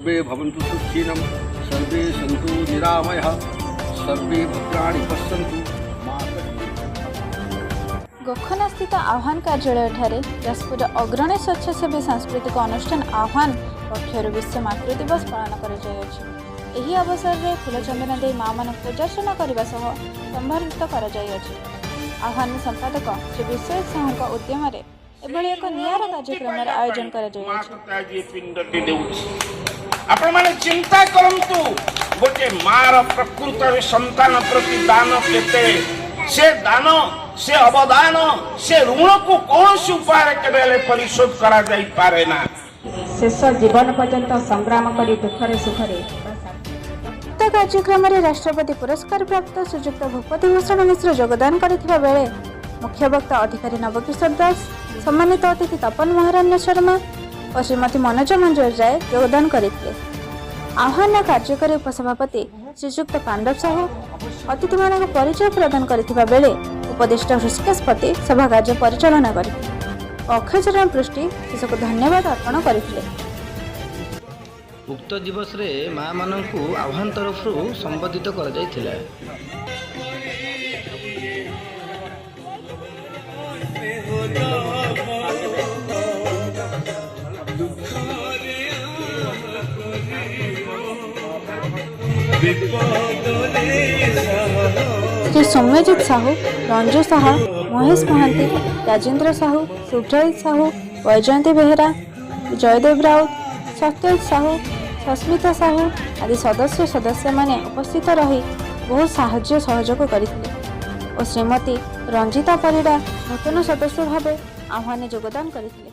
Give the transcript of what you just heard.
सर्वे भवन्तु सुखिनं, सर्वे सन्तु निरामयः, सर्वे भद्राणि पश्यन्तु, मा कश्चित् ଗୋଖନାସ୍ଥିତ ଆହ୍ୱାନ କାର୍ଯ୍ୟାଳୟଠାରେ ଯାଜପୁରର ଅଗ୍ରଣୀ ସ୍ୱେଚ୍ଛାସେବୀ ସାଂସ୍କୃତିକ ଅନୁଷ୍ଠାନ ଆହ୍ୱାନ ପକ୍ଷରୁ ବିଶ୍ୱ ମାତୃ ଦିବସ ପାଳନ କରାଯାଇଅଛି। ଏହି ଅବସରରେ ଫୁଲଚନ୍ଦନ ଦେଇ ମା'ମାନଙ୍କୁ ପୂଜାର୍ଚ୍ଚନା କରିବା ସହ ସମ୍ବର୍ଦ୍ଧିତ କରାଯାଇଅଛି। ଆହ୍ୱାନ ସମ୍ପାଦକ ଶ୍ରୀ ବିଶ୍ୱଜିତ ସାହୁଙ୍କ ଉଦ୍ୟମରେ ଏଭଳି ଏକ ନିଆରା କାର୍ଯ୍ୟକ୍ରମର ଆୟୋଜନ ମା କରାଯାଇଅଛି। ତତେ ଆଜି ଏ ପିଣ୍ଡଟି ଦେଉଛି। ଆପଣମାନେ ଚିନ୍ତା କରନ୍ତୁ, ଗୋଟେ ମାର ପ୍ରକୃତରେ ସନ୍ତାନ ପ୍ରତି ଦାନ କେତେ। ସେ ଦାନ, ସେ ଅବଦାନ, ସେ ଋଣକୁ କୌଣସି ଉପାୟରେ କେବେ ହେଲେ ପରିଶୋଧ କରାଯାଇପାରେ ନା। ଶେଷ ଜୀବନ ପର୍ଯ୍ୟନ୍ତ ସଂଗ୍ରାମ କରି ଦୁଃଖରେ ସୁଖରେ ଉକ୍ତ କାର୍ଯ୍ୟକ୍ରମରେ ରାଷ୍ଟ୍ରପତି ପୁରସ୍କାର ପ୍ରାପ୍ତ ଶ୍ରୀଯୁକ୍ତ ଭୂପତି ଭୂଷଣ ମିଶ୍ର ଯୋଗଦାନ କରିଥିବା ବେଳେ ମୁଖ୍ୟବକ୍ତା ଅଧିକାରୀ ନବକିଶୋର ଦାସ, ସମ୍ମାନିତ ଅତିଥି ତପନ ମହାରଣ୍ୟ ଶର୍ମା ଓ ଶ୍ରୀମତୀ ମନୋଜ ମଞ୍ଜୁର ରାୟ ଯୋଗଦାନ କରିଥିଲେ। ଆହ୍ୱାନ କାର୍ଯ୍ୟକାରୀ ଉପସଭାପତି ଶ୍ରୀଯୁକ୍ତ ପାଣ୍ଡବ ସାହୁ ଅତିଥିମାନଙ୍କୁ ପରିଚୟ ପ୍ରଦାନ କରିଥିବା ବେଳେ ଉପଦେଷ୍ଟା ହୃଷିକେଶ ପତି ସଭାକାର୍ଯ୍ୟ ପରିଚାଳନା କରିଥିଲେ ଓ ଅକ୍ଷୟ ଚରଣ ପୃଷ୍ଟି ଶେଷକୁ ଧନ୍ୟବାଦ ଅର୍ପଣ କରିଥିଲେ। ଉକ୍ତ ଦିବସରେ ମା'ମାନଙ୍କୁ ଆହ୍ୱାନ ତରଫରୁ ସମ୍ବର୍ଦ୍ଧିତ କରାଯାଇଥିଲା। ଶ୍ରୀ ସୌମ୍ୟଜିତ ସାହୁ, ରଞ୍ଜୁ ସାହା, ମହେଶ ମହାନ୍ତି, ରାଜେନ୍ଦ୍ର ସାହୁ, ଶୁଭ୍ରଜିତ ସାହୁ, ବୈଜୟନ୍ତୀ ବେହେରା, ଜୟଦେବ ରାଉତ, ସତ୍ୟଜିତ ସାହୁ, ସସ୍ମିତା ସାହୁ ଆଦି ସଦସ୍ୟ ସଦସ୍ୟମାନେ ଉପସ୍ଥିତ ରହି ବହୁ ସାହାଯ୍ୟ ସହଯୋଗ କରିଥିଲେ ଓ ଶ୍ରୀମତୀ ରଞ୍ଜିତା ପରିଡ଼ା ନୂତନ ସଦସ୍ୟ ଭାବେ ଆହ୍ୱାନରେ ଯୋଗଦାନ କରିଥିଲେ।